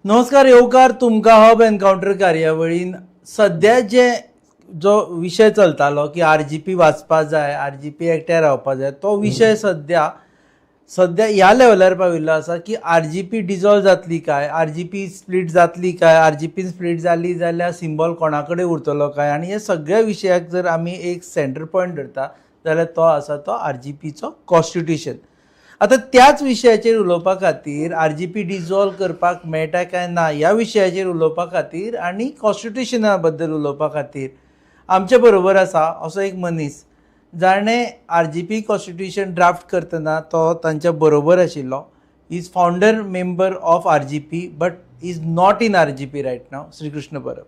नमस्कार, येवकार तुमकां हब एन्कावंटर कार्यावळीन. सद्या जे जो विशय चलतालो की आरजीपी वाचपा जाय, आरजीपी एकठांय रावपा जाय, तो विशय सद्या सद्या ह्या लेवलार पाविल्लो आसा की आरजीपी डिजॉल्व जातली काय, आरजीपी स्प्लीट जातली काय, आरजीपी स्प्लीट जाली जाल्यार सिंबॉल कोणा कडेन उरतलो काय. आनी हे सगळ्या विशयाक जर आमी एक सेंटर पॉयंट धरता जाल्यार तो आसा तो आरजीपीचो कॉन्स्टिट्युशन. आतां त्याच विशयाचेर उलोवपा खातीर, आरजीपी डिजॉल्व करपाक मेळटा काय ना ह्या विशयाचेर उलोवपा खातीर आनी कॉन्स्टिट्युशना बद्दल उलोवपा खातीर आमचे बरोबर आसा असो एक मनीस जाणें आरजीपी कॉन्स्टिट्युशन ड्राफ्ट करतना तो तांच्या बरोबर आशिल्लो. Is founder member of RGP but is not in RGP right now. Shrikrishna Parab,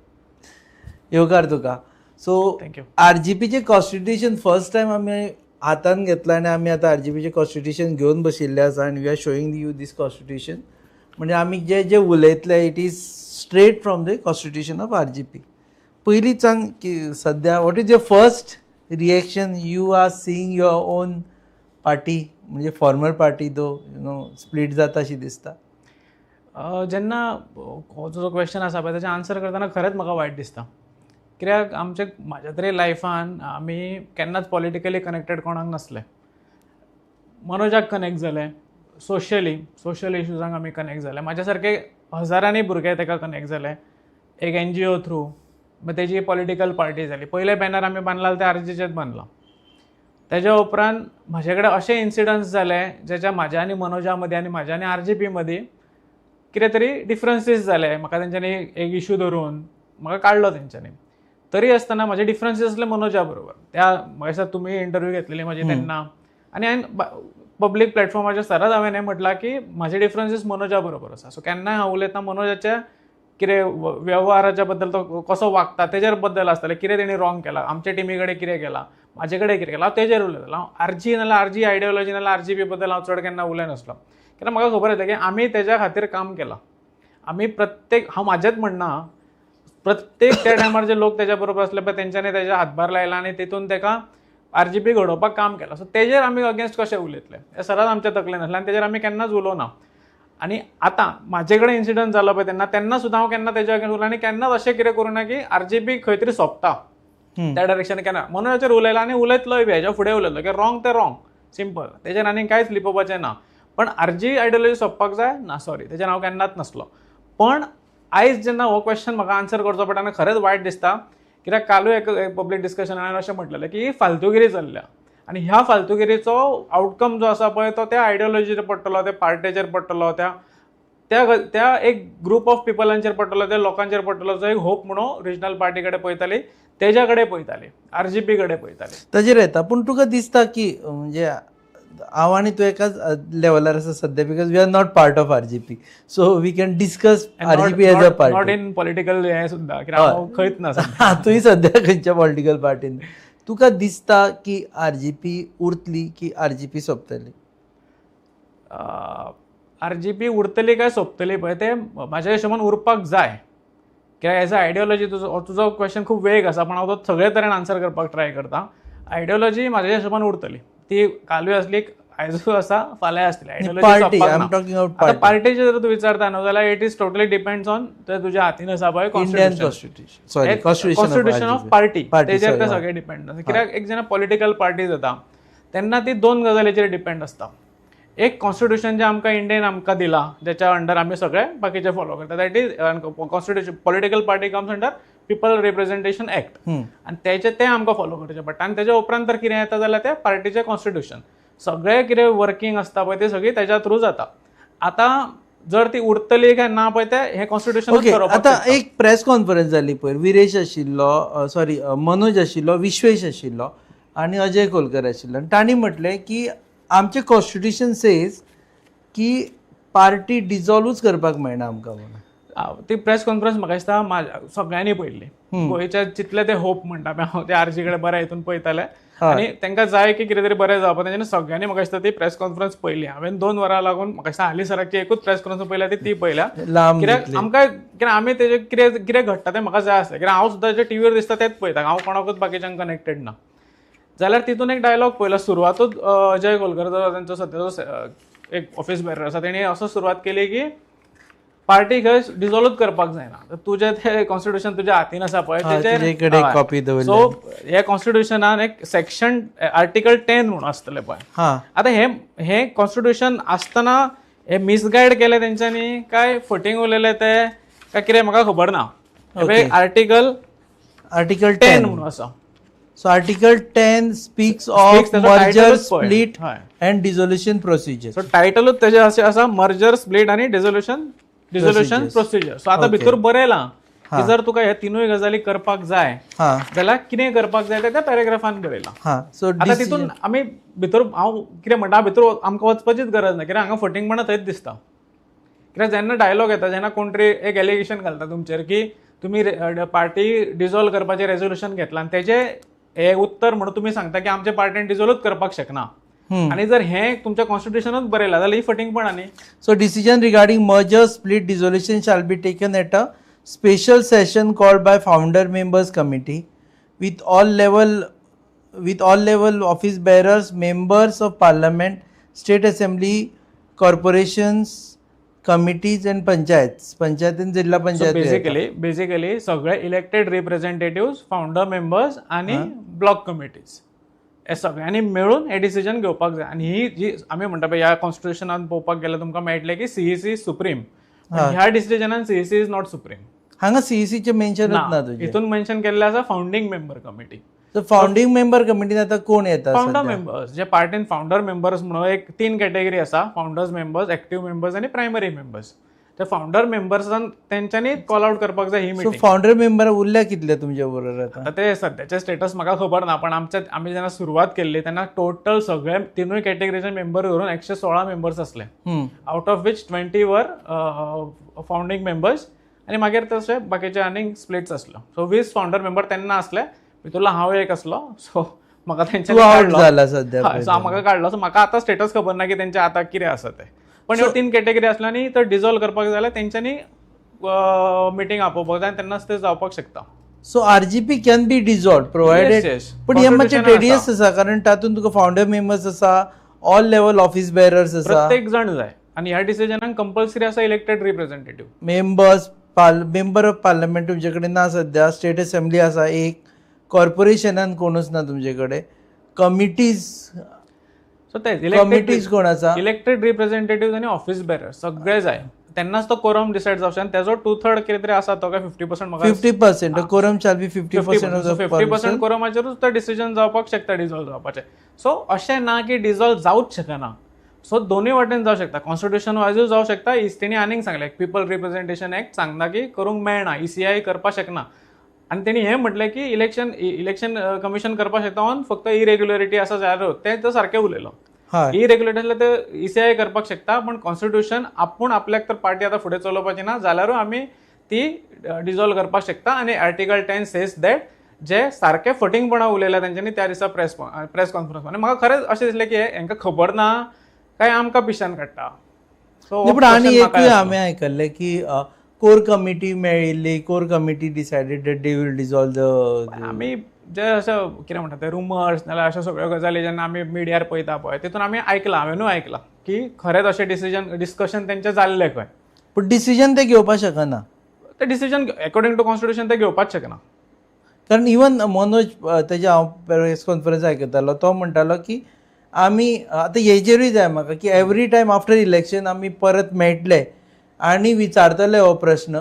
येवकार तुका. So thank you. आरजीपीचें कॉन्स्टिट्युशन फर्स्ट टायम आमी हातान घेतला आनी आमी आतां आरजीपीचें कॉन्स्टिट्युशन घेवन बशिल्ले आसा आनी we are showing you this constitution. म्हणजे आमी जे जे उलयतले, it is straight from the constitution of RGP. पयलीं सांग की सद्या what is your first reaction you are seeing your own party, म्हणजे former party though split जाता अशी दिसता? जेन्ना हो जो क्वेश्चन आसा पळय, ताचें आन्सर करतना खरेंच म्हाका वायट दिसता, कित्याक आमचे म्हाज्या तरी लायफान आमी केन्नाच पॉलिटिकली कनेक्टेड कोणाक नासले. मनोजाक कनेक्ट जाले सोशली, सोशल इश्यूजांक आमी कनेक्ट जाले. म्हाज्या सारके हजारांनी भुरगे ताका कनेक्ट जाले एक एनजीओ थ्रू. मागीर तेजी पॉलिटिकल पार्टी जाली. पयलें बॅनर आमी बांदला तें आरजीचेच बांदलां. तेज्या उपरांत म्हाजे कडेन अशे इन्सिडंट्स जाले जेच्या म्हाज्या आनी मनोजा मदीं आनी म्हाज्या आनी आरजीपी मदीं कितें तरी डिफरन्सीस जाले. म्हाका तेंच्यांनी एक इशू धरून म्हाका काडलो तेंच्यांनी. तरी आसतना म्हाजे डिफरन्सीस आसले मनोजा बरोबर. त्या म्हाका दिसता तुमी इंटरव्यू घेतलेली म्हाजी तेन्ना आनी हांवें पब्लीक प्लॅटफॉर्माचेर सदांच हांवें हें म्हटलां की म्हाजे डिफरन्सीस मनोजा बरोबर आसा. सो केन्नाय हांव उलयतना मनोजाच्या कितें वेव्हाराच्या बद्दल, तो कसो वागता तेजेर बद्दल आसतलें. कितें तेणी रॉंग केलां, आमच्या टिमी कडेन कितें केलां, म्हाजे कडेन कितें केलां, हांव तेजेर उलयतालो. हांव आरजी नाल्यार आरजी आयडियोलॉजी नाल्यार आरजीपी बद्दल हांव चड केन्ना उलयनासलो, कित्याक म्हाका खबर आसलें की आमी तेज्या खातीर काम केलां. आमी प्रत्येक, हांव म्हाजेंच म्हणना, प्रत्येक त्या टायमार जे लोक तेज्या बरोबर आसले पळय, तेंच्यांनी तेज्या हातभार लायला आनी तितून तेका आरजीपी घडोवपाक काम केलां. सो तेजेर आमी अगेन्स्ट कशें उलयतले हें सदांच आमच्या तकलेन आसलें आनी तेजेर आमी केन्नाच उलोवना. आनी आतां म्हाजे कडेन इन्सिडंट जालो पळय तेन्ना, तेन्ना सुद्दां हांव केन्ना तेज्या अगेन्स्ट उलयना आनी केन्नाच अशें कितें करूं ना की आरजीपी खंय तरी सोंपता त्या डायरेक्शन केन्ना. मनोजाचेर उलयला आनी उलयतलोय बी, हेज्या फुडें उलयतलो की रॉंग तें रॉंग, सिंपल, तेजेर आनी कांयच लिपोवपाचें ना. पण आरजी आयडियोलॉजी सोंपपाक जाय ना, सॉरी, तेजेर हांव केन्नाच नासलो. पण आयज जेन्ना हो क्वेश्चन म्हाका आन्सर करचो पडटा तेन्ना खरेंच वायट दिसता, कित्याक कालूय एक पब्लीक डिस्कशन हांवें अशें म्हटलेलें की फालतुगिरी चल्ल्या आनी ह्या फालतुगिरीचो आवटकम जो आसा पळय तो त्या आयडियोलॉजीचेर पडटलो, त्या पार्टेचेर पडटलो, त्या त्या त्या एक ग्रुप ऑफ पिपलांचेर पडटलो, त्या लोकांचेर पडटलो जो एक होप म्हणून रिजनल पार्टी कडेन पळयताली, तेज्या कडेन पळयताली, आरजीपी कडेन पळयताली. ताजेर येता. पूण तुका दिसता की म्हणजे हांव आनी तूं एकाच लेवलार आसा सद्या because we are not part of RGP, so we can discuss RGP as a not party. In political हें सुद्दां, कित्याक हांव खंयच ना सद्या. तुवें सद्या खंयच्या पॉलिटिकल पार्टीन. तुका दिसता की आरजीपी उरतली की आरजीपी सोंपतली? आरजीपी उरतली काय सोंपतली पळय तें म्हाज्या हिशोबान उरपाक जाय, कित्याक एज अ आयडियोलॉजी तुजो क्वेश्चन खूब वेग आसा, पण हांव तो सगळे तरेन आन्सर करपाक ट्राय करता. आयडियोलॉजी म्हाज्या हिशोबान उरतली, ती कालूय आसली, आयजूय आसा, फाल्यांय आसतली. आयडियोलॉजी पार्टी, सोंपपाक I am ना. टॉकिंग अबाउट आतां पार्टी. पार्टीचेर जर तूं विचारता न्हू जाल्यार it is totally depends on ते तुज्या हातीन आसा पळय Indian constitution. Constitution, sorry, constitution. Constitution of party, party, तेजेर ते sorry, सगळे डिपेंड आसा. कित्याक एक जेन्ना पॉलिटिकल पार्टी जाता तेन्ना ती दोन गजालीचेर डिपेंड आसता. एक कॉन्स्टिट्युशन जें आमकां इंडियन आमकां दिलां, जेच्या अंडर आमी सगळे बाकीचे फॉलो करता, that is constitution. Political party comes under People Representation Act आनी तेजे तें आमकां फॉलो करचें पडटा. आनी तेज्या उपरांत तर कितें येता जाल्यार तें पार्टीचें कॉन्स्टिट्युशन, सगळें कितें वर्किंग आसता पळय तें सगळीं तेज्या थ्रू जाता. आतां जर ती उरतली काय ना पळय तें हें कॉन्स्टिट्युशन. ओके, आतां एक प्रेस कॉन्फरन्स जाली पयर, विरेश आशिल्लो, सॉरी, मनोज आशिल्लो, विश्वेश आशिल्लो आनी अजय खोलकर आशिल्लो आनी तांणी म्हटलें की आमचें कॉन्स्टिट्युशन सेज की पार्टी डिजॉल्वूच करपाक मेळना आमकां म्हणून. ती प्रेस कॉन्फरन्स म्हाका दिसता सगळ्यांनी पळयल्ली. गोंयच्या जितले ते होप म्हणटा पळय, हांव ते आरजी कडेन बऱ्या हितून पळयताले आनी तांकां जाय की कितें तरी बरें जावपा, तेंच्यांनी सगळ्यांनी म्हाका दिसता ती प्रेस कॉन्फरन्स पळयली. हांवें 2 वरां लागून म्हाका दिसता हालीं सराची एकूच प्रेस कॉन्फरन्स पळयल्या ती ती पळयल्या. लांब कित्याक जितली. आमकां, कित्याक आमी तेजे कितें कितें घडटा तें म्हाका जाय आसलें, कित्याक हांव सुद्दां जे टिवीर दिसता तेच पळयता, हांव कोणाकूच बाकीच्यांक कनेक्टेड ना. जाल्यार तितून एक डायलॉग पळयलो, सुरवातूच अजय खोलकर जो तेंचो सद्याचो एक ऑफिस बेरर आसा, तेणी असो सुरवात केली की पार्टी खंय डिजॉल्वूच करपाक जायना. तुजें तें कॉन्स्टिट्युशन तुज्या हातीन आसा पळय, तेजेर कॉपी दवरली. सो हे कॉन्स्टिट्युशनान एक सेक्शन आर्टिकल 10 म्हणून आसतलें पळय. आतां हे हे कॉन्स्टिट्युशन आसतना हे मिसगायड केले तेंच्यांनी काय फटींग उलयले ते काय कितें म्हाका खबर ना. आर्टिकल 10 म्हणून आसा. So article 10 speaks of merger, split and dissolution procedure. So टायटलूच तेजें अशें आसा, मर्जर, स्प्लीट आनी डिसोल्युशन प्रोसिजर. सो आतां भितर बरयलां की जर तुका हे तिनूय गजाली करपाक जाय जाल्यार कितें करपाक जाय तें त्या पॅराग्राफान बरयलां. सो आतां तितून आमी भितर हांव कितें म्हणटा, भितर आमकां वचपाचीच गरज ना, कित्याक हांगा फटींगपणां थंयच दिसता. कित्याक जेन्ना डायलॉग येता, जेन्ना कोण तरी एक एलिगेशन घालता तुमचेर की तुमी पार्टी डिजॉल्व करपाचें रेजोल्युशन घेतलां आनी तेजें हे उत्तर म्हणून तुमी सांगता की आमच्या पार्टीन डिजॉल्वूच करपाक शकना, आनी जर हें तुमच्या कॉन्स्टिट्युशनूच बरयलां जाल्यार ही फटींगपणां न्ही. So decision regarding merger, split, dissolution shall be taken at a special session called by founder members committee with all level office bearers, members of parliament, state assembly, corporations, committees and panchayats. Panchayat आनी जिल्हा panchayat. Basically सगळे elected representative, founder members आनी block committees हे सगळ्यांनी मेळून हे decision घेवपाक जाय. आनी ही जी आमी म्हणटा पळय ह्या कॉन्स्टिट्युशनान पळोवपाक गेल्यार तुमकां मेळटलें की सीईसी सुप्रीम, ह्या डिसिजनान सीईसी is not supreme. हांगा सीईसीचें मेन्शनूच ना तुजें. हितून मेन्शन केल्लें आसा founding member committee. So founding member कमिटीन आतां कोण येता? फाउंडर मेंबर्स, जे पार्टीन फाउंडर मेंबर्स म्हणून एक 3 कॅटेगरी आसा, फाउंडर्स मेंबर्स, एक्टिव्ह मेंबर्स आनी प्रायमरी मेंबर्स. ते फाउंडर मेंबर्सान तेंच्यांनी कॉल आउट करपाक जाय ही मिटींग. सो फाउंडर मेंबर उरल्या कितले तुमच्या बरोबर आतां? ते सद्याचे स्टेटस म्हाका खबर ना, पण आमी जेन्ना सुरवात केल्ली तेन्ना टोटल सगळे तिनूय कॅटेगरीचे मेंबर धरून 116 मेंबर्स आसले, out of which 20 were founding members आनी मागीर तशे बाकीचे आनीक स्प्लिट्स आसलो. सो 20 फाउंडर मेंबर तेन्ना आसले, भितूरलो हांव एक आसलो. सो म्हाका तेंच्यांनी काडलो, सो म्हाका काडलो. सो म्हाका आतां स्टेटस खबर ना की तेंचे आतां कितें आसा तें, पण ह्यो 3 कॅटेगरी आसल्यो आनी तर डिजॉल्व करपाक जाल्यार तेंच्यांनी मिटींग आपोवपाक जाय आनी तेन्नाच ते जावपाक शकता. So RGP can be dissolve provided, पण हें मातशें टेडियस आसा कारण तातूंत तुका फाउंडर मेंबर्स आसा, ऑल लेवल ऑफिस बेरर्स आसा, प्रत्येक जाण जाय आनी ह्या डिसिजनाक कंपल्सरी आसा elected representative members, member of parliament तुमचे कडेन ना सद्या, स्टेट असेंब्ली आसा एक, कॉर्पोरेशनान कोणूच ना तुमचे कडेन, कमिटीज, सो तेच कमिटीज कोण आसा, इलेक्टेड रिप्रेझेंटेटिव्ह आनी ऑफिस बेरर सगळे जाय, तेन्नाच तो कोरम डिसायड जावचो आनी तेजो 2/3 कितें तरी आसा तो काय 50% म्हाका 50% कोरम शाल बी 50% 50% कोरमाचेरूच तो डिसिजन जावपाक शकता डिजॉल्व जावपाचें. सो अशें ना की डिजॉल्व जावच शकना, सो दोनूय वाटेन जावं शकता, कॉन्स्टिट्युशन वायजूय जावं शकता. तेणी आनीक सांगलें पिपल रिप्रेझेंटेशन एक्ट सांगता की करूंक मेळना, ईसीआय करपाक शकना, आनी तेणी हें म्हटलें की इलेक्शन कमिशन करपाक शकता ऑन फक्त इरेग्युलरिटी आसा जाल्यार, तें तो सारकें उलयलो. इरेग्युलरिटी आसल्यार ते ईसीआय करपाक शकता, पण कॉन्स्टिट्युशन आपूण आपल्याक तर पार्टी आतां फुडें चलोवपाची ना जाल्यारूय आमी ती डिजॉल्व करपाक शकता. आनी आर्टिकल 10 सेज that जे सारके फटींगपणां उलयल्या तेंच्यांनी त्या दिसा प्रेस कॉन्फरन्स. आनी म्हाका खरेंच अशें दिसलें की हेंकां खबर ना काय आमकां पिशान काडटा. सो पूण आनी एकूय हांवें आयकल्लें की कोर कमिटी मेळिल्ली, core committee decided that they will dissolve the. आमी जे अशें कितें म्हणटा ते रुमर्स नाल्यार अश्यो सगळ्यो गजाली जेन्ना आमी मिडियार पळयता पळय तितून आमी आयकलां, हांवेनूय आयकलां की खरेंच अशें डिसिजन डिस्कशन तेंचें जाल्लें खंय, पूण डिसिजन ते घेवपाक शकना, ते डिसिजन एकॉर्डिंग टू कॉन्स्टिट्युशन ते घेवपाक शकना. कारण इवन मनोज तेजे हांव प्रेस कॉन्फरन्स आयकतालो, तो म्हणटालो की आमी आतां हेजेरूय जाय म्हाका की एवरी टायम आफ्टर इलेक्शन आमी परत मेळटले आनी विचारतले हो प्रश्न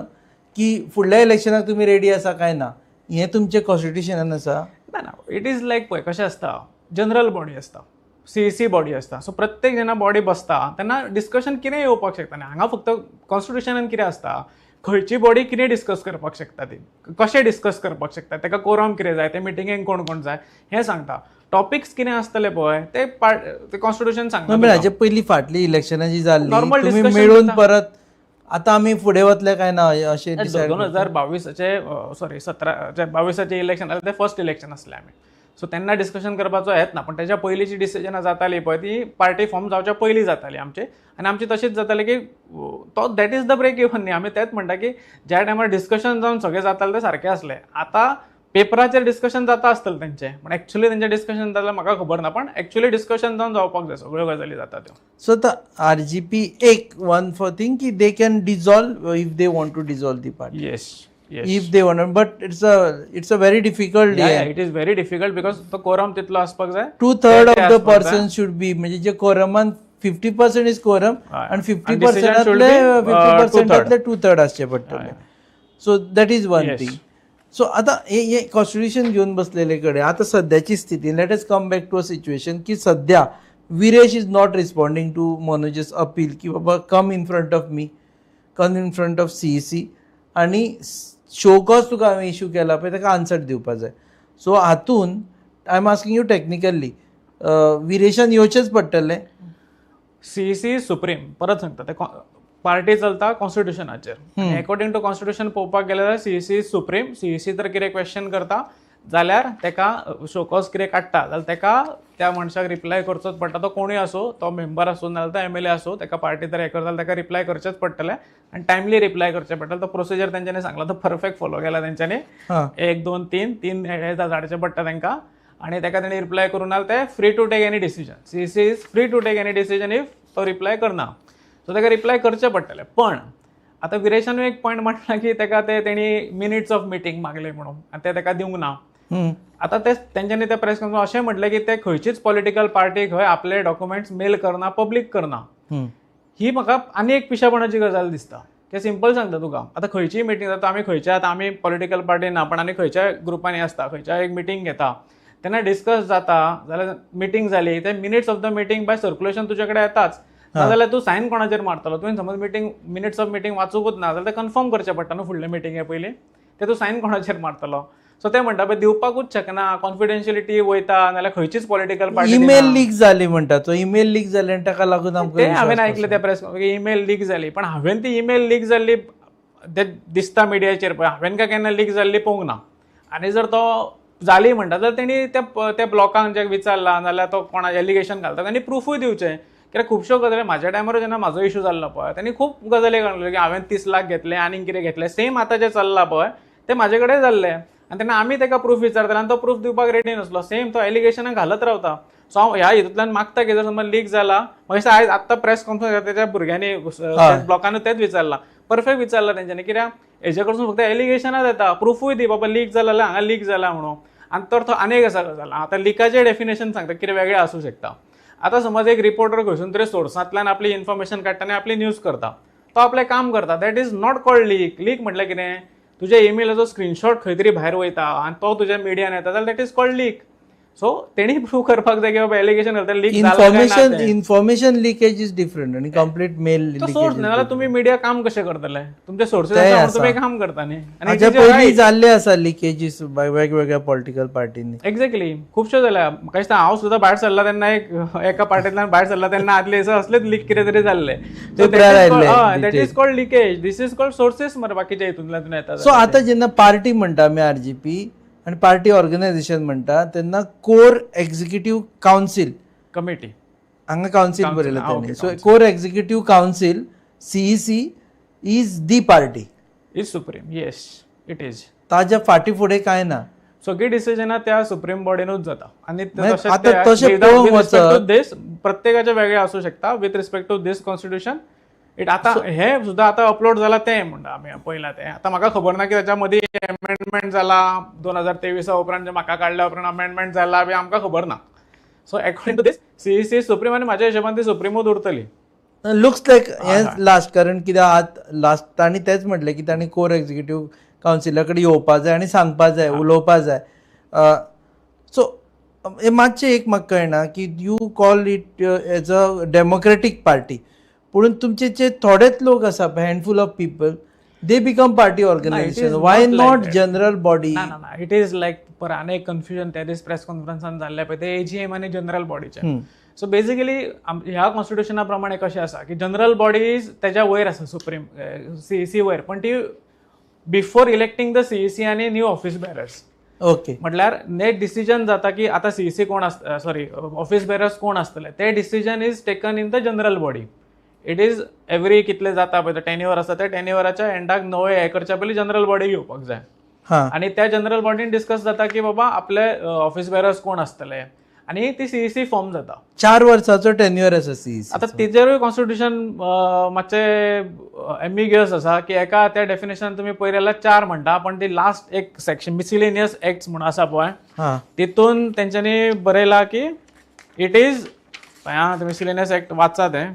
की फुडल्या इलेक्शनाक तुमी रेडी आसा काय ना, हें तुमचें कॉन्स्टिट्युशनान आसा ना? ना, it is लायक पळय कशें आसता, जनरल बॉडी आसता, सीईसी बॉडी आसता, सो प्रत्येक जेन्ना बॉडी बसता तेन्ना डिस्कशन कितें येवपाक शकता न्ही. हांगा फक्त कॉन्स्टिट्युशनान कितें आसता, खंयची बॉडी कितें डिस्कस करपाक शकता, ती कशें डिस्कस करपाक शकता, ताका कोरम कितें जाय, ते मिटिंगेक कोण कोण जाय हें सांगता, टॉपिक्स कितें आसतले पळय ते पार्ट कॉन्स्टिट्युशन सांगता. हाचे पयलीं फाटली इलेक्शनां जी जाल्ली तुमी मेळून परत आतां आमी फुडें वतले काय ना अशें 2022 सॉरी 17-22 इलेक्शन जालें तें फर्स्ट इलेक्शन आसलें आमी, सो तेन्ना डिस्कशन करपाचो येत ना, पण तेच्या पयलींची डिसिजनां जाताली पळय ती पार्टी फॉर्म जावच्या पयलीं जाताली आमची, आनी आमची तशीच जाताली की तो that is the break even न्ही. आमी तेंच म्हणटा की ज्या टायमार डिस्कशन जावन सगळें जातालें तें सारकें आसलें, आतां पेपराचेर डिस्कशन जाता आसतलें तेंचें, पण एक्चुअली तेंचें डिस्कशन जाल्यार म्हाका खबर ना, पण एक्चुअली डिस्कशन जावन जावपाक जाय सगळ्यो गजाली जाता त्यो. सो आतां आरजीपी एक वन फॉर थींग की they can dissolve if they want to dissolve the party. Yes. If they want, but it's a very difficult. It is very difficult because तो कोरम तितलो आसपाक जाय. 2/3 of the person should be, म्हणजे जे कोरमान 50% is quorum आणि 50%तले 50%तले 2/3 आसचे पडटले. So that is one thing. So आतां हे कॉन्स्टिट्युशन घेवन बसलेले कडेन आतां सद्याची स्थिती, let us come back to a situation की सद्या Viresh is not responding to Manoj's appeal की बाबा come in front of me, come in front of CEC आनी शो कॉज तुका हांवें इशू केला पळय ताका आन्सर दिवपा जाय. सो हातून I am asking you technically, विरेशान येवचेंच पडटलें. सीईसी सुप्रीम, परत सांगता, ते पार्टी चलता कॉन्स्टिट्युशनाचेर. एकॉर्डिंग टू कॉन्स्टिट्युशन पळोवपाक गेल्यार जाल्यार सीईसी सुप्रीम. सीईसी तर कितें क्वेश्चन करता जाल्यार तेका शोकॉज कितें काडटा जाल्यार तेका त्या मनशाक रिप्लाय करचोच पडटा. तो कोणूय आसूं, तो मेंबर आसूं नाजाल्यार तो एमएलए आसूं, तेका पार्टी तर हें करता जाल्यार तेका रिप्लाय करचेंच पडटलें आनी टायमली रिप्लाय करचें पडटलें. तो प्रोसिजर तेंच्यांनी सांगला तो परफेक्ट फॉलो केला तेंच्यांनी. 1 2 3 3 हे धाडचें पडटा तेंकां आनी तेका तेणी रिप्लाय करूं ना ते free to take any decision. CEC is free to take any decision if तो रिप्लाय करना. सो तेका रिप्लाय करचें पडटलें. पण आतां विरेशानूय एक पॉयंट मांडला की तेका ते तेणी मिनिट्स ऑफ मिटींग मागले म्हणून आनी ते तेका दिवंक ना. आतां ते तेंच्यांनी ते प्रेस कॉन्फरन्स अशें म्हटलें की ते खंयचीच पॉलिटिकल पार्टी खंय आपले डॉक्युमेंट्स मेल करना, पब्लीक करना. ही म्हाका आनी एक पिशेपणाची गजाल दिसता. ते सिंपल सांगता तुका, आतां खंयचीय मिटींग जाता, आमी खंयच्या, आतां आमी पॉलिटिकल पार्टी ना पण आनी खंयच्याय ग्रुपांनी आसता, खंयच्याय एक मिटींग घेता तेन्ना डिस्कस जाता जाल्यार मिटींग जाली ते minutes of the meeting by circulation तुजे कडेन येताच. नाजाल्यार तूं सायन कोणाचेर मारतलो? तुवें समज मिटींग मिनिट्स ऑफ मिटींग वाचूंकूच ना जाल्यार ते कन्फर्म करचें पडटा न्हू फुडले मिटिंगे पयलीं, ते तूं सायन कोणाचेर मारतलो? सो ते म्हणटा पळय दिवपाकूच शकना, कॉन्फिडेन्शियलिटी वयता, नाजाल्यार खंयचीच पॉलिटिकल पार्टी. इमेल लीक जाली म्हणटा, तो इमेल लीक जाली आनी ताका लागून आमकां ते हांवें आयकलें त्या प्रेस इमेल लीक जाली, पण हांवें ती इमेल लीक जाल्ली ते दिसता मिडियाचेर पळय, हांवें काय केन्ना लीक जाल्ली पळोवंक ना. आनी जर तो जाली म्हणटा जाल्यार तेणी त्या ब्लॉकांक जे विचारला नाजाल्यार तो कोणा एलिगेशन घालता तेणी प्रुफूय दिवचें. कित्याक खुबश्यो गजाली म्हाज्या टायमार जेन्ना म्हाजो इशू जाल्लो पळय तेणी खूब गजाली घालल्यो की हांवें 30 लाख घेतले आनी कितें घेतलें. सेम आतां जें चल्लां पळय तें म्हाजे कडेन जाल्लें आनी तेन्ना आमी तेका प्रूफ विचारताले आनी तो प्रूफ दिवपाक रेडी नासलो. सेम तो एलिगेशनां घालत रावता. सो हांव ह्या हितूंतल्यान मागता की जर समज लीक जाला, मागीर आयज आत्तां प्रेस कॉन्फरन्स तेच्या भुरग्यांनी ब्लॉकानूच तेंच विचारलां, परफेक्ट विचारलां तेंच्यांनी. कित्याक हेजे कडसून फक्त एलिगेशनां येता, प्रुफूय दी बाबा लीक जाला जाल्यार हांगा लीक जाला म्हणून. आनी तर तो आनी एक आसा गजाल, आतां लिकाचें डेफिनेशन सांगता कितें वेगळें आसूं शकता. आतां समज एक रिपोर्टर खंयसून तरी सोर्सांतल्यान आपली इन्फॉर्मेशन काडटा आनी आपली न्यूज करता, तो आपलें काम करता, that is not called leak. Leak म्हटल्यार कितें, तुज्या ईमेलाचो स्क्रीनशॉट खंय तरी भायर वयता आनी तो तुज्या मिडियान येता जाल्यार that is called leak. So तेणी प्रूव करपाक जाय की बाबा एलिगेशन घालता leak information information leakage is different आनी कंप्लीट मेल सोर्स ना जाल्यार तुमी मिडिया काम कशें करतले? तुमचे सोर्सेस आसा तुमी काम करता न्ही. आनी पयलीं जाल्ले आसा लिकेजीस वेगवेगळ्या पॉलिटिकल पार्टींनी. एक्झॅक्टली, खुबश्यो जाल्या. म्हाका दिसता हांव सुद्दां भायर सरला तेन्ना एक एका पार्टींतल्यान भायर सरला तेन्ना आदले दिसा असलेच लीक कितें तरी जाल्ले. That is called leakage, this is called sources मरे बाकीच्या हितूंतल्यान येता. सो आतां जेन्ना पार्टी म्हणटा आमी आरजीपी आनी पार्टी ऑर्गनायझेशन म्हणटा तेन्ना कोर एक्झिक्युटीव कावन्सील कमिटी हांगा कावन्सील बरयला तेणी. So core executive council CEC is the party is supreme. Yes it is. ताज्या फाटी फुडें कांय ना, सगळीं डिसिजनां त्या सुप्रीम बॉडीनूच जाता. आनी तशें पळोवंक वचत दीस प्रत्येकाचें वेगळें आसूं शकता with respect to this constitution. It आतां हे सुद्दां आतां अपलोड जाला तें म्हणटा आमी पळयलां तें. आतां म्हाका खबर ना की ताच्या मदीं एमेंडमेंट जाला 2023 उपरांत, म्हाका काडल्या उपरांत अमेंडमेंट जाला बी आमकां खबर ना. So according to this CEC supreme आनी म्हाज्या हिशोबान ती सुप्रीमूच उरतली. लुक्स लायक हें लास्ट, कारण कित्याक लास्ट तांणी तेंच म्हटलें की तांणी कोर एक्झिक्युटीव कावन्सिला कडेन येवपा जाय आनी सांगपा जाय, उलोवपा जाय. सो हें मातशें एक म्हाका कळना की you call it as a democratic party, पूण तुमचे जे थोडेच लोक आसा, handful of people, they become party organisation. Why not general body? ना ना, it is लायक पर आनी एक कन्फ्युजन त्या दीस प्रेस कॉन्फरन्सान जाल्लें पळय ते एजीएम आनी जनरल बॉडीचें. सो बेसिकली ह्या कॉन्स्टिट्युशना प्रमाणे कशें आसा की जनरल बॉडी is तेज्या वयर आसा, सुप्रीम सीईसी वयर, पण ती बिफोर इलेक्टींग the CEC आनी न्यू ऑफिस बेरर्स. ओके, म्हटल्यार नेट डिसिजन जाता की आतां सीईसी कोण आसता, सॉरी ऑफिस बेरर्स कोण आसतले, ते decision is taken in the general body. It is every कितले जाता पळय टेन्युअर आसा त्या टेन्युअराच्या एंडाक नवे हें करच्या पयलीं जनरल बॉडी घेवपाक जाय. आनी त्या जनरल बॉडीन डिस्कस जाता की बाबा आपले ऑफिस बेरर्स कोण आसतले आनी ती सीईसी फॉर्म जाता. 4 वर्साचो टेन्युअर आसा सीईसी. आतां तेजेरूय कॉन्स्टिट्युशन मातशें एम्बिग्युअस आसा की एका त्या डेफिनेशन तुमी पळयत जाल्यार 4 म्हणटा, पण ती लास्ट एक सेक्शन मिसिलेनियस एक्ट्स म्हणून आसा पळय तितून तेंच्यांनी बरयला की it is, miscellaneous act वाचा तें,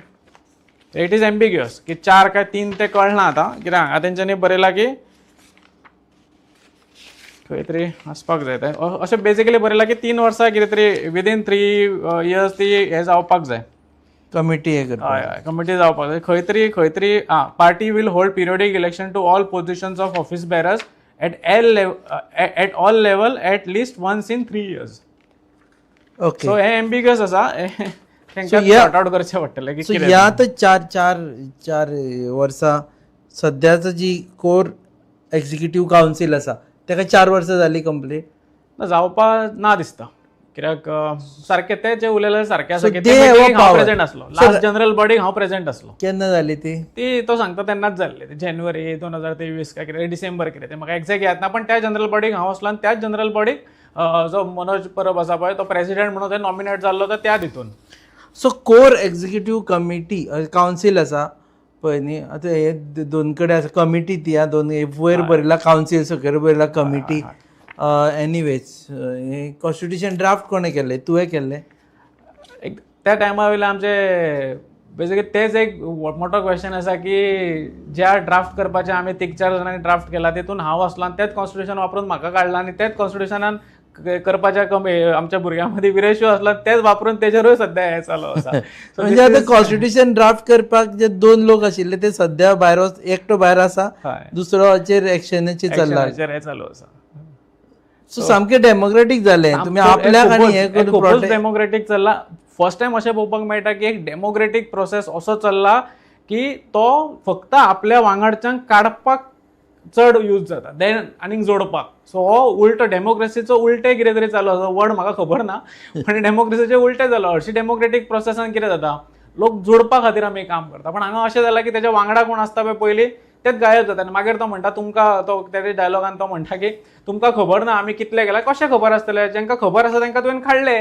it is ambiguous की 4 काय 3 ते कळना आतां कित्याक हांगा तेंच्यांनी बरयला की खंय तरी आसपाक जाय तें, अशें बेजिकली बरयलां की 3 वर्सां कितें तरी विदीन 3 इयर्स ती हें जावपाक जाय, कमिटी हे करपाक. हय हय, कमिटी जावपाक जाय खंय तरी खंय तरी. आं, party will hold periodic election to all positions of office bearers at all level at least once in 3 years. Okay, so हें एम्बिग्युअस आसा, तांकां सॉर्ट आवट करचें पडटलें की कितें. ह्या आतां 4 4 4 वर्सां सद्याचो जी कोर एक्झिक्युटीव कावन्सील आसा तेका 4 वर्सां जाली कंप्लीट ना जावपा ना दिसता, कित्याक सारकें ते जे उलयले सारकें आसा की हांव प्रेजेंट आसलो लास्ट जनरल बॉडीक, हांव प्रेजेंट आसलो. केन्ना जाली ती? ती तो सांगता तेन्नाच जाल्ली, जानेवारी 2023 काय कितें, डिसेंबर कितें, तें म्हाका एक्झॅक्ट याद ना, पण त्या जनरल बॉडीक हांव आसलो आनी त्याच जनरल बॉडीक जो मनोज परब आसा पळय तो प्रेसिडेंट म्हणून ते नॉमिनेट जाल्लो तो त्या तितून. So core executive committee council आसा पळय न्ही, आतां हे दोन कडेन आसा कमिटी ती, दोन वयर बरयला कावन्सील, सकयल बरयला कमिटी. एनिवेज, हें कॉन्स्टिट्युशन ड्राफ्ट कोणें केल्लें? तुवें केल्लें? एक त्या टायमा वयले आमचे बेसिकली तेच एक मोठो क्वेश्चन आसा की ज्या ड्राफ्ट करपाचें आमी 3-4 जाणांनी ड्राफ्ट केला तितून हांव आसलो आनी तेच कॉन्स्टिट्युशन वापरून म्हाका काडलां आनी तेच कॉन्स्टिट्युशनान करपाच्या कमी आमच्या भुरग्यां मदीं विरेशूय आसलो तेच वापरून तेजेरूय सद्या हें चालू आसा. म्हणजे आतां कॉन्स्टिट्युशन ड्राफ्ट करपाक जे 2 लोक आशिल्ले ते सद्या भायर, एकटो भायर आसा, दुसरोचेर एक्शनाचेर चल्ला, हें चालू आसा. सो सामकें डेमोक्रेटीक जालें, तुमी आपल्याक आनी हें करून डेमोक्रेटीक चल्ला. फर्स्ट टायम अशें पळोवपाक मेळटा की एक डेमोक्रेटीक प्रोसेस असो चल्ला की तो फक्त आपल्या वांगडच्यांक काडपाक चड यूज जाता देन आनीक जोडपाक. सो हो उल्टो डेमोक्रेसीचो उल्टे कितें तरी चालू आसा, वर्ड म्हाका खबर ना पण डेमोक्रेसीचे उल्टे जालो. हरशीं डेमोक्रेटीक प्रोसेसान कितें जाता, लोक जोडपा खातीर आमी काम करता, पण हांगा अशें जालां की तेच्या वांगडा कोण आसता पळय पयलीं तेच गायब जाता आनी मागीर तो म्हणटा तुमकां, तो तेच्या डायलॉगान तो म्हणटा की तुमकां खबर ना आमी कितले गेला. कशें खबर आसतलें? जांकां खबर आसा तांकां तुवें काडले,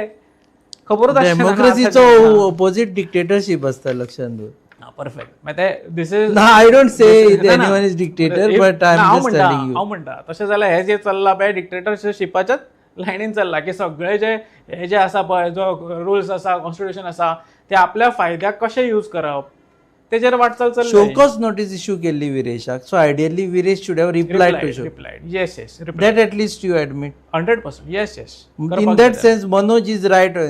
खबरूच आसचें ना. डेमोक्रेसीचो ओपोजीट डिक्टेटरशीप आसता, लक्षांत दवर. परफेक्ट. This is ना, I don't say anyone is dictator, but I am just telling you. हांव म्हणटा तशें जाल्यार हें जें चल्लां पळय डिक्टेटरशिपाच्याच लायनीन चल्लां की सगळे जे हे जे आसा पळय जो रुल्स आसा, कॉन्स्टिट्युशन आसा, ते आपल्या फायद्याक कशें यूज करप तेजेर वाटचाल चल्ली. शोकॉज नोटीस इश्यू केल्ली विरेशाक, so ideally Viresh should have replied to show. Yes yes, that at least you admit. 100% yes yes. In that sense Manoj is right.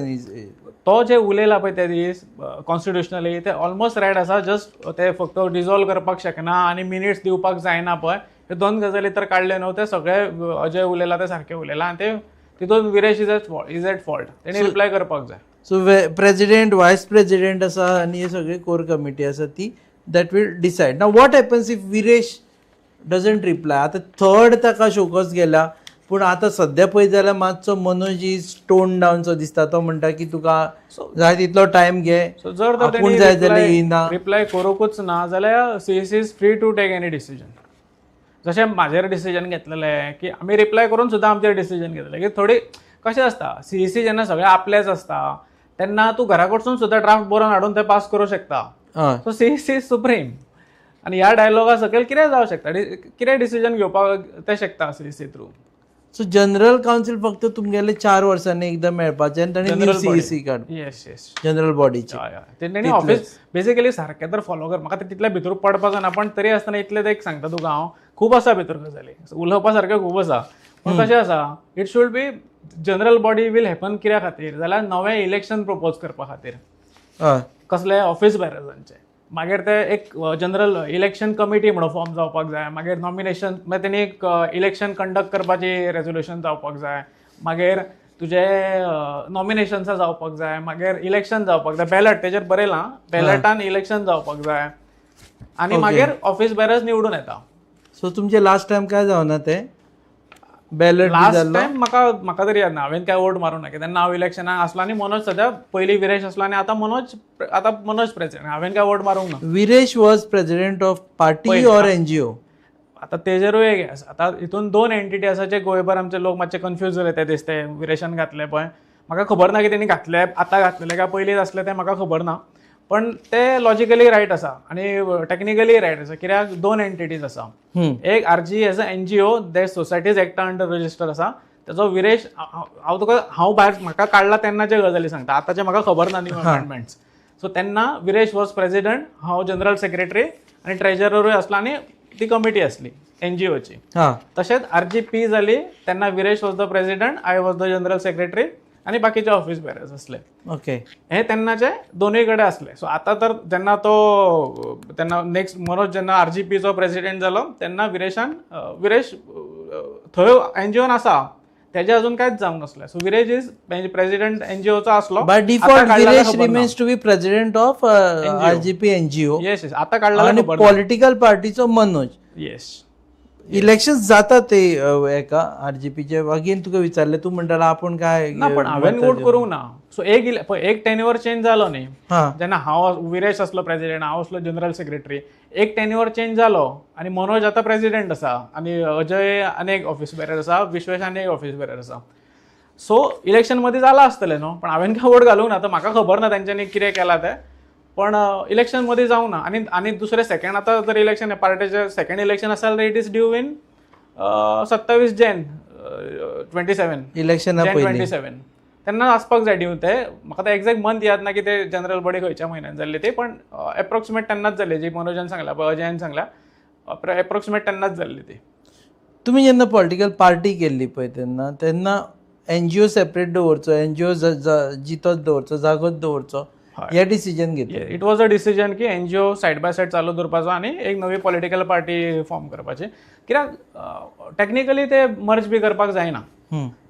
तो जे उलयला पळय ते दीस कॉन्स्टिट्युशनली ते ऑलमोस्ट रायट आसा, जस्ट ते फक्त डिजॉल्व करपाक शकना आनी मिनिट्स दिवपाक जायना पळय, हे 2 गजाली तर काडले न्हू, ते सगळे जे उलयला ते सारके उलयला आनी ते तितून विरेश is at fault, तेणी रिप्लाय करपाक जाय. सो प्रेजिडेंट, वायस प्रेजिडेंट आसा आनी हे सगळे कोर कमिटी आसा ती that will decide. Now what happens if Viresh doesn't reply? आतां थर्ड ताका शोकॉज गेला, पूण आतां सद्या पळयत जाल्यार मातसो Manoj is tone down so दिसता. तो म्हणटा की तुका जाय तितलो टायम घे, जर आपूण जाय जाल्यार येयना, रिप्लाय करूंकूच ना जाल्यार CEC is free to take any decision. जशें म्हाजेर डिसिजन घेतलेलें की आमी रिप्लाय करून सुद्दां आमचेर डिसिजन घेतलें की थोडी कशें आसता सीईसी जेन्ना सगळें आपलेंच आसता तेन्ना तूं घरा कडसून सुद्दां ड्राफ्ट बरोवन हाडून ते पास करूं शकता. सो सीईसी is supreme आनी ह्या डायलॉगा सकयल कितें जावं शकता, कितें डिसिजन घेवपाक ते शकता CEC through. So general council फक्त तुमगेले 4 वर्सांनी एकदां मेळपाचें आनी ताणें न्यू सीईसी काड. येस येस, जनरल बॉडीची. तेणी ऑफिस बेसिकली सारकें तर फॉलो कर, म्हाका ते तितले भितर पडपाक जायना, पण तरी आसतना इतलें एक सांगता तुका हांव, खूब आसा भितर गजाली उलोवपा सारकें खूब आसा, पूण कशें आसा it should be general body will happen कित्या खातीर जाल्यार नवें इलेक्शन प्रपोज करपा खातीर, कसले ऑफिस बेरर्सांचे, मागीर ते एक जनरल इलेक्शन कमिटी म्हणून फॉर्म जावपाक जाय, मागीर नॉमिनेशन, मागीर तेणी एक इलेक्शन कंडक्ट करपाची रेजोल्युशन जावपाक जाय, मागीर तुजे नॉमिनेशन्सां जावपाक जाय, मागीर इलेक्शन जावपाक जाय, बॅलट तेजेर बरयलां, बॅलटान इलेक्शन जावपाक जाय आनी मागीर ऑफिस बेरर्स निवडून येता. सो तुमचे लास्ट टायम काय जावना ते बॅलट? लास्ट टायम म्हाका म्हाका तरी याद ना, हांवें काय वोट मारूंक ना, तेन्ना हांव इलेक्शनाक आसलो आनी मनोज सद्या पयलीं विरेश आसलो आनी आतां मनोज, आतां मनोज प्रेसिडेंट, हांवें काय वोट मारूंक ना. Viresh was president of party or NGO? आतां तेजेरूय एक आसा. आतां हितून दोन एंटिटी आसा जे गोंयभर आमचे लोक मातशे कन्फ्यूज जाले ते दीस ते विरेशान घातले पळय, म्हाका खबर ना की तेणी घातले आतां घातलेले काय पयलींच आसले तें म्हाका खबर ना, पण ते लॉजिकली रायट आसा आनी टॅक्निकली रायट आसा. कित्याक दोन एंटिटीज आसा, एक RG as a NGO they societies एक्टा under register आसा, तेजो विरेश हांव तुका हांव भायर म्हाका काडला तेन्नाचे गजाली सांगता, आतांचे म्हाका खबर ना न्यू अमेंडमेंट्स. सो तेन्ना विरेश वॉज प्रेसिडेंट, हांव जनरल सेक्रेटरी आनी ट्रेजररूय आसलो आनी ती कमिटी आसली एनजीओची. तशेंच RGP जाली तेन्ना Viresh was the president, I was the general secretary आनी बाकीचे ऑफिस बेरर्स आसले. ओके, हे तेन्नाचे दोनूय कडेन आसले. सो आतां तर जेन्ना तो तेन्ना नेक्स्ट मनोज जेन्ना RGPचो प्रेसिडेंट जालो तेन्ना विरेशान विरेश थंय एनजीओन आसा तेजे अजून कांयच जावंक नासलें. सो विरेश is president एनजीओचो आसलो. By default Viresh remains to be president of RGP NGO. Yes yes, आतां काडला आनी पॉलिटिकल पार्टीचो मनोज. येस, इलेक्शन जाता ते एका RGPचे. अगेन तुका विचारलें, तूं म्हणटालो आपूण काय ना, पण हांवें वोट करूंक ना. सो एक टेन्युअर चेंज जालो न्ही, जेन्ना हांव विरेश आसलो प्रेसिडेंट, हांव आसलो जनरल सेक्रेटरी, एक टेन्युअर चेंज जालो आनी मनोज आतां प्रेसिडेंट आसा आनी अजय आनी एक ऑफिस बेरर आसा, विश्वेश आनी एक ऑफिस बेरर आसा. सो इलेक्शन मदीं जालां आसतलें न्हू, पण हांवें काय वोट घालूंक ना, तर म्हाका खबर ना तेंच्यांनी कितें केलां तें, पण इलेक्शन मध्ये जावंक ना. आनी आनी दुसरें सेकंड आतां जर इलेक्शन पार्टेचें सेकंड इलेक्शन आसा जाल्यार it is due in 27 Jan 27 इलेक्शना पयलीं 27 तेन्ना आसपाक जाय ड्यू ते. म्हाका ते एग्जॅक्ट मंथ याद ना की ते जनरल बॉडी खंयच्या म्हयन्यान जाल्ली ती, पण एप्रोक्सिमेट तेन्नाच जाल्ली, जी मनोजान सांगला पळय अजयान सांगला एप्रोक्सिमेट तेन्नाच जाल्ली ती. तुमी जेन्ना पॉलिटिकल पार्टी केल्ली पळय तेन्ना तेन्ना एनजीओ सेपरेट दवरचो, एनजीओ जितोच दवरचो, जागोच दवरचो, हे डिसिजन घेतले. It was a decision की एनजीओ सायड बाय सायड चालू दवरपाचो आनी एक नवी पॉलिटिकल पार्टी फॉर्म करपाची, कित्याक टॅक्निकली ते मर्ज बी करपाक जायना.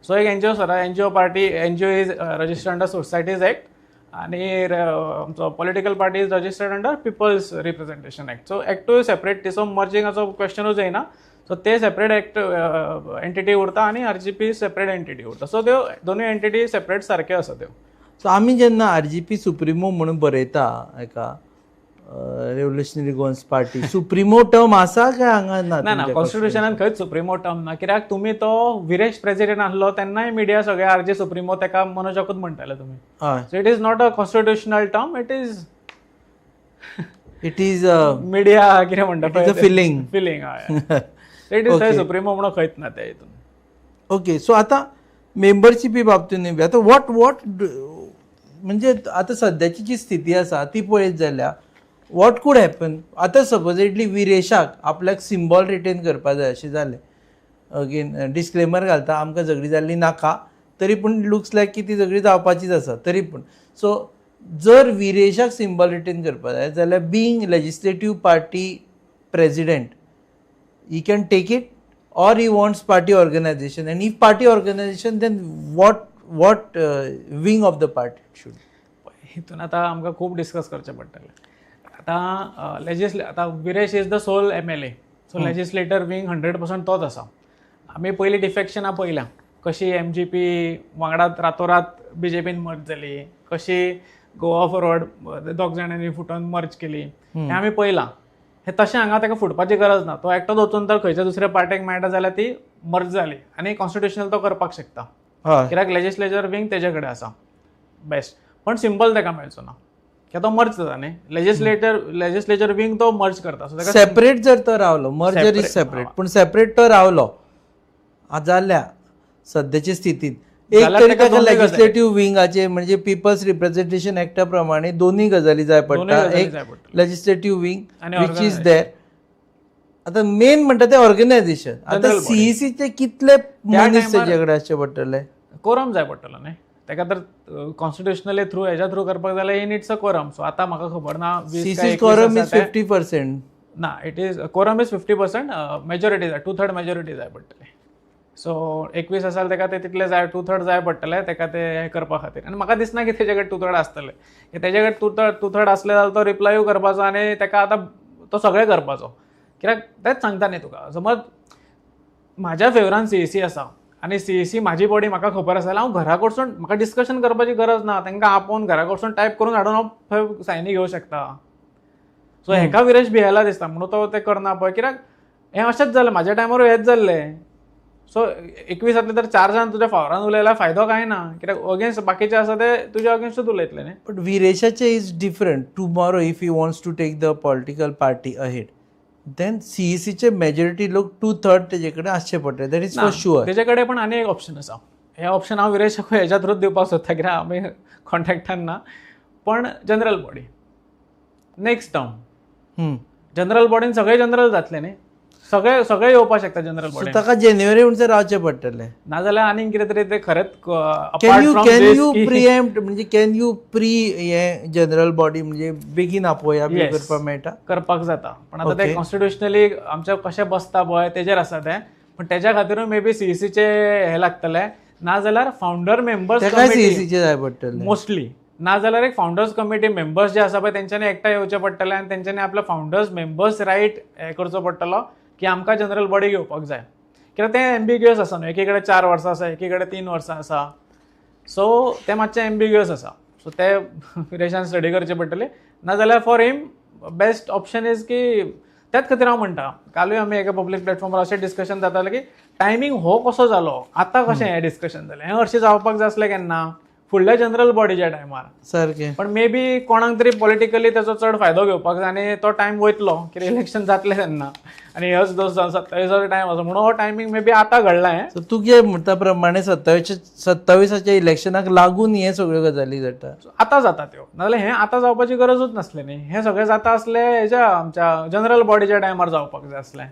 सो एक NGO sir NGO party, NGO is registered under societies act आनी आमचो political party is registered under people's representation act. So एक्टूय separate, तेचो मर्जिंगाचो क्वेश्चनूच येना. सो ते सेपरेट एक्ट एंटिटी उरता आनी RGP separate entity उरता. सो त्यो दोनूय एंटिटी सेपरेट सारक्यो आसा त्यो. सो आमी जेन्ना RGP supremo म्हणून बरयता एका revolutionary Goans party, supremo term आसा काय हांगा ना? ना, कॉन्स्टिट्युशनान खंयच सुप्रिमो टर्म ना, कित्याक तुमी तो विरेश प्रेसिडेंट आसलो तेन्नाय मिडिया सगळे RG supremo तेका मनोजाकूच म्हणटाले तुमी. So it is not a constitutional term, it is it is media कितें म्हणटा फिलिंग फिलिंग. हय, it is supremo म्हणून खंयच ना ते हितून. ओके, सो आतां मेंबरशिपी बाबतीन आतां what what म्हणजे आतां सद्याची जी स्थिती आसा ती पळयत जाल्यार what could happen. आतां सपोजेडली विरेशाक आपल्याक सिम्बॉल रिटेन करपा जाय अशें जालें, अगेन डिस्क्लेमर घालता आमकां झगडी जाल्ली नाका, तरी पूण लुक्स लायक की ती झगडी जावपाचीच आसा तरी पूण. सो जर विरेशाक सिम्बॉल रिटेन करपा जाय जाल्यार being legislative party president he can take it or he wants party organization, and if party organization then what wing of the party should. हितून आतां आमकां खूब डिस्कस करचें पडटलें. आतां आतां Viresh is the sole MLA, so legislator wing 100% तोच आसा. आमी पयलीं डिफेक्शनां पळयल्या कशी MGP वांगडा रातोरात BJPन मर्ज जाली, कशी गोवा फॉरवर्ड दोग जाणांनी फुटोन मर्ज केली, हें आमी पळयलां. हे तशें हांगा ताका फुटपाची गरज ना, तो एकटोच वचून तर खंयच्या दुसऱ्या पार्टेक मेळटा जाल्यार ती मर्ज जाली आनी कॉन्स्टिट्युशनल तो करपाक शकता, कित्याक लेजिस्लेचर विंग तेजे कडेन आसा बेस्ट. पण सिंपल ताका मेळचो ना कित्याक तो मर्ज जाता न्ही, लेजिस्लेचर विंग तो मर्ज करता. सेपरेट जर तो रावलो, मर्जर is separate, पूण सेपरेट तो रावलो जाल्यार सद्याचे स्थितींत एक तरी ताका लेजिस्लेटिव्ह विंगाचे म्हणजे पिपल्स रिप्रेझेंटेशन एक्टा प्रमाणे दोनूय गजाली जाय पडटा, एक legislative wing which is there. आतां मेन म्हणटा तें ऑर्गनायझेशन. आतां CECचे कितले मनीस तेजे कडेन आसचे पडटले, कोरम जाय पडटलो न्ही ताका, तर कॉन्स्टिट्युशनली थ्रू हेज्या थ्रू करपाक जाल्यार he needs a quorum. So आतां म्हाका खबर ना, CEC quorum is 50% ना, it is quorum is 50%, majority जाय, 2/3 मेजॉरिटी जाय पडटली. सो 21 आसा ताका ते तितले जाय, 2/3 जाय पडटले ताका ते हें करपा खातीर. आनी म्हाका दिसना की तेजे कडेन 2/3 आसतले, तेजे कडेन 2/3 आसले जाल्यार तो रिप्लायूय करपाचो आनी ताका आतां तो सगळें करपाचो, कित्याक तेंच सांगता न्ही तुका. समज म्हाज्या फेवरान CEC आसा आनी CEC म्हाजी बॉडी म्हाका खबर आसा जाल्यार हांव घरा कडसून म्हाका डिस्कशन करपाची गरज ना, तांकां आपोवन घरा कडसून टायप करून हाडून हांव सायनी घेवंक शकता. सो हेका विरेश भियेला दिसता म्हणून तो तें करना पळय, कित्याक हें अशेंच जालें म्हाज्या टायमारूय हेंच जाल्लें. सो 21 तर 4 जाण तुज्या फावरान उलयल्यार फायदो कांय ना, कित्याक अगेन्स्ट बाकीचे आसा ते तुज्या अगेन्स्टूच उलयतले न्ही. बट विरेशाचे is different. Tomorrow if he wants to take the political party ahead then सीईसीचे majority लोक 2/3 तेजे कडेन आसचे पडटले, that is for sure. तेजे कडेन पण आनी एक ऑप्शन आसा. हें ऑप्शन हांव विरेशाकूय हेज्या थ्रूच दिवपाक सोदता, कित्याक आमी कॉन्टेक्टान ना. पण general body next term, general बॉडीन सगळे जनरल जातले न्ही, सगळे सगळे येवपाक शकता जनरल बॉडी. ताका जानेवारी म्हणसर रावचें पडटलें, नाजाल्यार आनीक कितें तरी ते खरेंच. Can you प्रिएम्प्ट, म्हणजे can you pre हे जनरल बॉडी म्हणजे बेगीन आपोवया बी करपाक मेळटा, करपाक जाता. पण आतां ते कॉन्स्टिट्युशनली आमच्या कशें बसता पळय तेजेर आसा तें. पण तेज्या खातीरूय मे बी सीईसीचे हे लागतले, नाजाल्यार फावंडर मेंबर्स सीईसीचे जाय पडटले मोस्टली, नाजाल्यार एक फावंडर्स कमिटी मेंबर्स जे आसा पळय तेंच्यांनी एकठांय येवचें पडटलें आनी तेंच्यांनी आपलो फावंडर्स मेंबर्स रायट हें करचो पडटलो की आमकां जनरल बॉडी घेवपाक जाय. कित्याक तें एम्बिग्युअस आसा न्हू, एकी कडेन 4 वर्सां आसा, एकी कडेन 3 वर्सां आसा, सो तें मातशें एम्बिग्युअस आसा. सो तें विरेशान स्टडी करचें पडटलें. नाजाल्यार for him best option is की त्याच खातीर हांव म्हणटा, कालूय आमी एका पब्लीक प्लॅटफॉर्मार अशें डिस्कशन जातालें की टायमींग हो कसो जालो, आतां कशें हें डिस्कशन जालें, हें हरशीं जावपाक जाय आसलें केन्ना फुडल्या जनरल बॉडीच्या टायमार सारकें. पण मे बी कोणाक तरी पॉलिटिकली ताचो चड फायदो घेवपाक जाय आनी तो टायम वयतलो, कित्याक इलेक्शन जातलें तेन्ना आनी ह्योच 27 टायम आसा, म्हणून हो टायमींग मे बी आतां घडला. हें सो तुगे म्हणटा प्रमाणे 27 इलेक्शनाक लागून हे सगळ्यो गजाली जाता, आतां जाता त्यो, नाजाल्यार हें आतां जावपाची गरजूच नासली न्ही. हें सगळें जाता आसलें हेज्या आमच्या जनरल बॉडीच्या टायमार जावपाक जाय आसलें.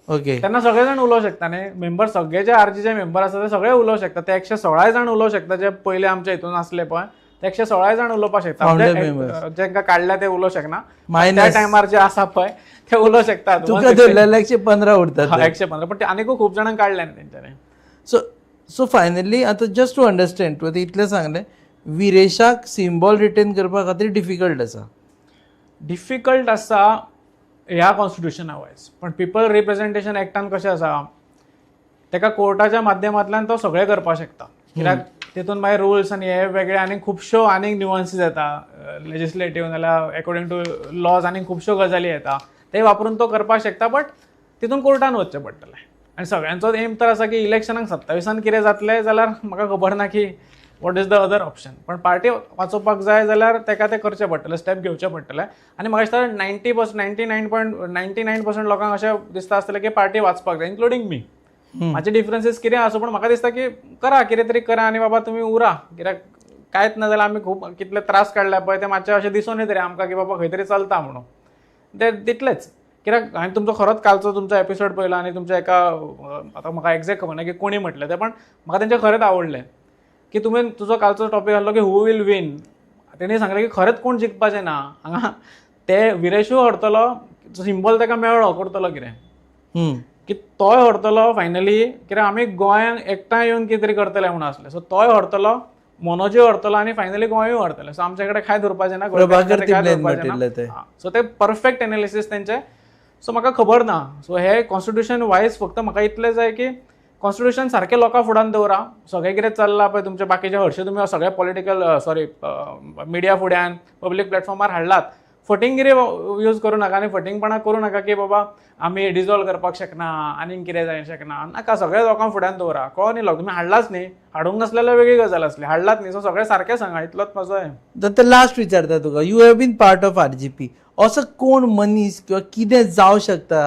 ओके, तेन्ना सगळे जाण उलोवंक शकता न्ही, मेंबर सगळे जे आरजीचे मेंबर आसा ते सगळे उलोवंक शकता, ते 116 जाण उलोवंक शकता जे पयले आमच्या हितून आसले पळय ते 116 जाण उलोवपाक शकता, जेंका काडल्या ते उलोवंक शकना, त्या टायमार जे आसा पळय ते उलोवंक शकता. तुका धरलेले 115 उरतात, 115, पण ते आनीकूय खूब जाणांक काडल्या न्ही तेंच्यांनी. सो सो फायनली आतां जस्ट टू अंडरस्टँड, तुवें इतलें सांगलें, विरेशाक सिम्बॉल रिटेन करपा खातीर डिफिकल्ट आसा, डिफिकल्ट आसा ह्या कॉन्स्टिट्युशना वायज. पण पिपल रिप्रेझेंटेशन एक्टान कशें आसा, तेका कोर्टाच्या माध्यमांतल्यान तो सगळें करपाक शकता, कित्याक तितून मागीर रुल्स आनी हे वेगळे आनी खुबश्यो आनीक न्युअन्सीस येता, लेजिस्लेटीव नाल्यार एकॉर्डिंग टू लॉज आनी खुबश्यो गजाली येता, ते वापरून तो करपाक शकता. बट तितून कोर्टान वचचें पडटलें आनी सगळ्यांचोच एम तर आसा की इलेक्शनाक 27 कितें जातलें जाल्यार म्हाका खबर ना की what is the other option. पण पार्टी वाचोवपाक जाय जाल्यार तेका तें करचें पडटलें, स्टेप घेवचें पडटलें. आनी म्हाका दिसता 90% 99.99% लोकांक अशें दिसता आसतलें की पार्टी वाचपाक जाय, इन्क्लुडींग मी. म्हाजे डिफरन्सीस कितें आसूं, पण म्हाका दिसता की करा कितें तरी करा आनी बाबा तुमी उरा, कित्याक कांयच ना जाल्यार आमी खूब कितले त्रास काडले पळय ते मातशें अशें दिसून येतलें आमकां की बाबा खंय तरी चलता म्हणून, ते तितलेंच. कित्याक हांवें तुमचो खरोच कालचो तुमचो एपिसोड पळयलो आनी तुमच्या एका, आतां म्हाका एग्जॅक्ट खबर ना की कोणी म्हटलें तें, पण म्हाका तेंचें खरेंच आवडलें की तुवें तुजो कालचो टॉपीक आसलो की who will win, तेणी सांगलें की खरेंच कोण जिखपाचें ना हांगा, ते विरेशूय हरतलो, सिंबल ताका मेळ्ळो करतलो कितें की तोय हरतलो फायनली, कित्याक आमी गोंयांक एकठांय येवन कितें तरी करतले म्हणून आसले, सो तोय हरतलो, मनोजूय हरतलो आनी फायनली गोंयूय हरतलें. सो आमचे कडेन कांय धरपाचें ना, सो ते परफेक्ट एनालिसीस तेंचे. सो म्हाका खबर ना, सो हे कॉन्स्टिट्युशन वायज फक्त म्हाका इतलें जाय की कॉन्स्टिट्युशन सारकें लोकां फुड्यान दवरा, सगळें कितें चल्लां पळय तुमचे बाकीचे हरशीं तुमी सगळे पॉलिटिकल सॉरी मिडिया फुड्यान पब्लीक प्लॅटफॉर्मार हाडलात, फटींगिरी यूज करूं नाका आनी फटींगपणां करूं नाका की बाबा आमी डिजॉल्व करपाक शकना आनीक कितें जाय शकना, नाका, सगळ्या लोकांक फुड्यान दवरा. कळो न्ही लोक, तुमी हाडलाच न्ही, हाडूंक नासलें वेगळी गजाल आसली, हाडलाच न्ही, सो सगळें सारकें सांगा, इतलोच म्हजो हें. लास्ट विचारता तुका, you have been part of RGP, असो कोण मनीस किंवा कितें जावं शकता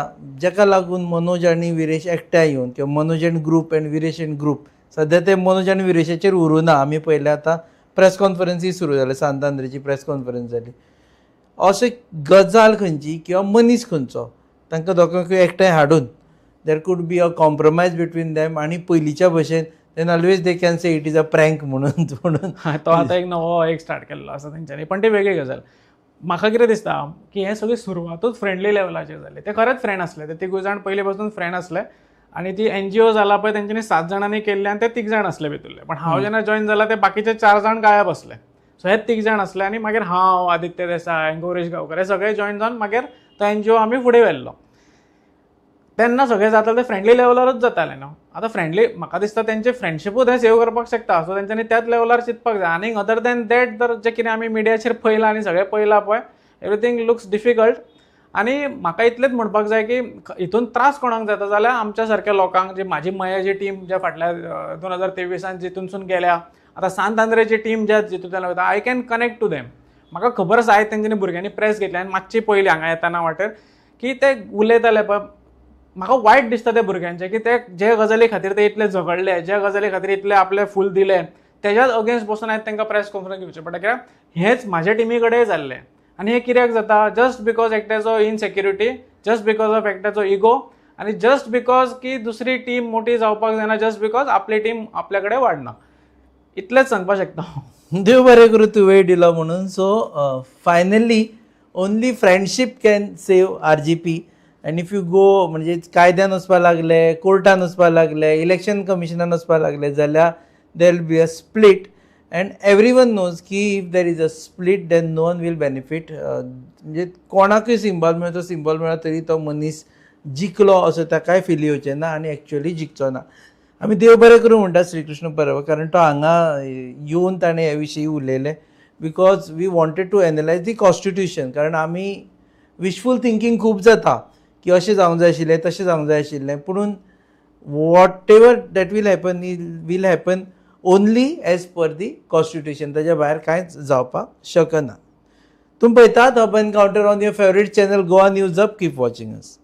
जाका लागून मनोज आनी विरेश एकठांय येवन, किंवा Manoj and group and Viresh and group, सद्या ते मनोज आनी विरेशाचेर उरूना, आमी पळयलें आतां प्रेस कॉन्फरन्सूय सुरू जाले, सांतांद्रेची प्रेस कॉन्फरन्स जाली, अशें गजाल खंयची किंवा मनीस खंयचो तांकां दोगांकूय एकठांय हाडून there could be a compromise between them आनी पयलींच्या भशेन then always they can say it is a prank म्हणून म्हणून तो आतां एक नवो एक स्टार्ट केल्लो आसा तेंच्यांनी. पण ती वेगळी गजाल. म्हाका कितें दिसता की हें सगळें सुरवातूच फ्रेंडली लेवलाचेर जालें, ते खरेंच फ्रेंड आसले, ते तिगूय जाण पयलीं पासून फ्रेंड आसले आनी ती एनजीओ जाला पळय तेंच्यांनी 7 जाणांनी केल्ले आनी ते 3 जाण आसले भितरले, पण हांव जेन्ना जॉयन जाला ते बाकीचे 4 जाण गायब आसले, सो हे 3 जाण आसले आनी मागीर हांव, आदित्य देसाय, गौरेश गांवकर हे सगळे जॉयन जावन मागीर तो एनजीओ आमी फुडें व्हेल्लो. तेन्ना सगळें जातालें ते फ्रेंडली लेवलारूच जातालें न्हू. आतां फ्रेंडली म्हाका दिसता तेंचे फ्रेंडशिपूच हें सेव करपाक शकता, सो तेंच्यांनी त्याच लेवलार चिंतपाक जाय. आनीक अदर दॅन that तर जें कितें आमी मिडियाचेर पळयलां आनी सगळें पळयलां पळय, एवरीथींग लुक्स डिफिकल्ट. आनी म्हाका इतलेंच म्हणपाक जाय की हितून त्रास कोणाक जाता जाल्यार आमच्या सारक्या लोकांक, जी म्हाजी मयाची टीम ज्या फाटल्या 2023 जितूनसून गेल्या, आतां सांत आंद्रेची टीम ज्या जितूंतल्यान वयता, I can connect to them. म्हाका खबर आसा आयज तेंच्यांनी भुरग्यांनी प्रेस घेतली आनी मातशी पयली हांगा येताना वाटेर की ते उलयताले पळय, म्हाका वायट दिसता त्या भुरग्यांचें की ते जे गजाली खातीर ते इतले झगडले, ज्या गजाली खातीर इतले आपले फूल दिले, तेज्याच अगेन्स्ट बसून आयज तांकां प्रेस कॉन्फरन्स घेवचें पडटा. कित्याक हेंच म्हाज्या टिमी कडेन जाल्लें. आनी हें कित्याक जाता, जस्ट because एकट्याचो insecurity, just because of एकट्याचो इगो, आनी जस्ट because की दुसरी टीम मोठी जावपाक जायना, जस्ट because आपली टीम आपल्या कडेन वाडना. इतलेंच सांगपाक शकता हांव. देव बरें करूं तूं वेळ दिलो म्हणून. So finally only friendship can save RGP. And if you go म्हणजे कायद्यान वचपाक लागले, कोर्टान वचपाक लागले, इलेक्शन कमिशनान वचपाक लागले जाल्यार there will be a split, and everyone knows की if there is a split then no one will benefit. म्हणजे कोणाकूय सिंबल मेळ्ळो तो सिंबल मेळ्ळो तरी तो मनीस जिखलो असो ताकाय फील येवचें ना आनी एक्चुअली जिखचो ना. आमी देव बरें करूं म्हणटा श्रीकृष्ण परब, कारण तो हांगा येवन ताणें हे विशीं उलयलें, because we wanted to analyse the constitution. कारण आमी विशफूल थिंकींग खूब जाता की अशें जावंक जाय आशिल्लें, तशें जावंक जाय आशिल्लें, पुणून whatever that will happen will happen only as per the constitution. ताज्या भायर कांयच जावपाक शकना. तुमी पळयतात Hub Encounter on your favourite channel Goa News Hub. Keep watching us.